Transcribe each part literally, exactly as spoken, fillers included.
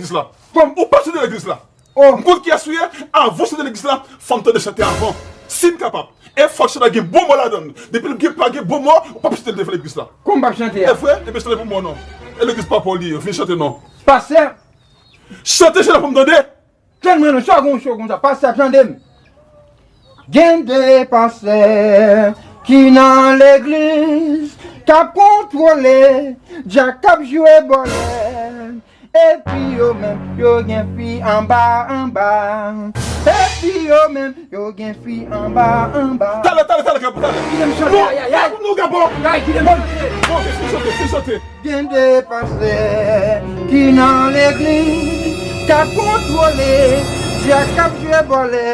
legliz la. Ou p ap chante legliz la. M konn kiyès ou ye, avan w chante legliz la, fò m tande chante avan. Si m kapab. E fò chante a gen bon mo ladan l. Depi l gen pa gen bon mo, ou p ap chante l devan legliz la. Kòman m p ap chante a? E vre, ebyen chante pou mwen non. E legliz pa pa w li ye, vin chante non. Pastè. Chante chante pou m tande. Tann mwen non, sa w gen w cho konsa, pastè, tande m. Gen de pastè ki nan legliz k ap kontwole djak k ap jwe bòlè. Epi yo menm, yo gen fi anba, anba. Epi yo menm, yo gen fi anba, anba. Talè, talè, talè, Gabo, talè. Kite m chante, non, ay, ay, ay. Non, Gabo. Ay, kite m chante. Bon, fin chante, fin chante. Gen de pastè ki nan legliz k ap kontwole djak k ap jwe bòlè.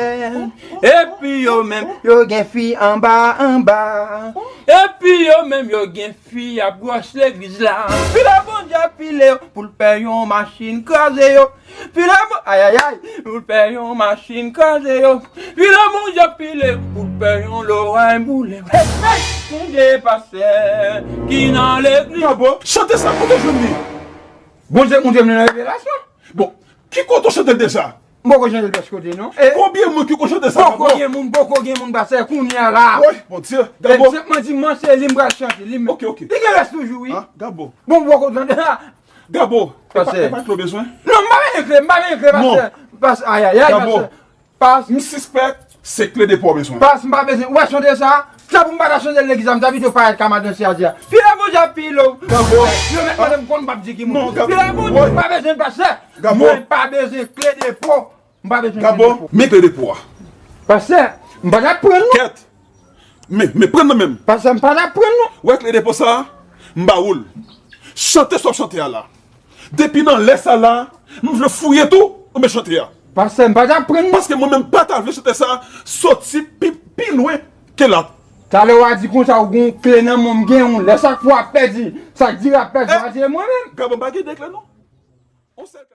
Epi yo menm, yo gen fi anba, anba. Epi yo menm, yo gen fi ap gwòs legliz la. Pile Bondye ap pile yo pou l pè yon machin kraze yo. Pile Bon-, ay, ay, ay, pou l pè yon machin kraze yo. Pile Bondye ap pile yo pou l pè yon loray boule yo. Hey, hey, Bondye pastè ki nan legliz. Gabo, chante sa, kote w jwenn li? Bondye, Bondye m nan revelasyon. Bon, ki kote w chante l deja? M poko chante l pès kote non. E konbyen moun ki konn chante sa? Poko gen moun, poko gen moun pastè kounye a la. Woy, Bondye, Gabo. Egzanpman dimanch se li m pral chante, li menm. Ok, ok. Li gen rès toujou, wi. Ah, Gabo. Bon, poko tande a. Gabo, e pa, e pa kle w bezwen? Non, m pa bezwen kle, m pa bezwen kle, pastè. Pastè, ay, ay, ay, pastè. Gabo, m sispèk se kle depo w bezwen. Pastè, m pa bezwen. Ou wè chante sa? Sa pou m pa ta chante legliz la, m ta pito parèt ka madanse a di a. Pile Bondye ap pile w. Gabo. Yo mèt mande m konn m p ap di ki moun. Non, Gabo. Pile Bondye, m pa bezwen pastè. Gabo. Mwen pa bezwen kle depo. M pa bezwen kle depo. Gabo, men kle depo a. Pastè, m pa t ap pran non. Kèt. Men, men pran nan men m. Pastè, m pa t ap pran non. Wè kle depo sa, m ba ou l. Chante sa w ap chante a la. Depi nan lè sa la, m vle fouye tou, ou men chante a. Pastè, m pa t ap pran non. Paske mwen menm pa ta vle chante sa soti pi, pi lwen ke la. Talè w a di konsa ou gon kle nan men w, m gen yon. Lè sa k fò ap pèdi, sa k di ap pèdi, w a di e mwen menm. Gabo, m pa gen de kle non. On sèl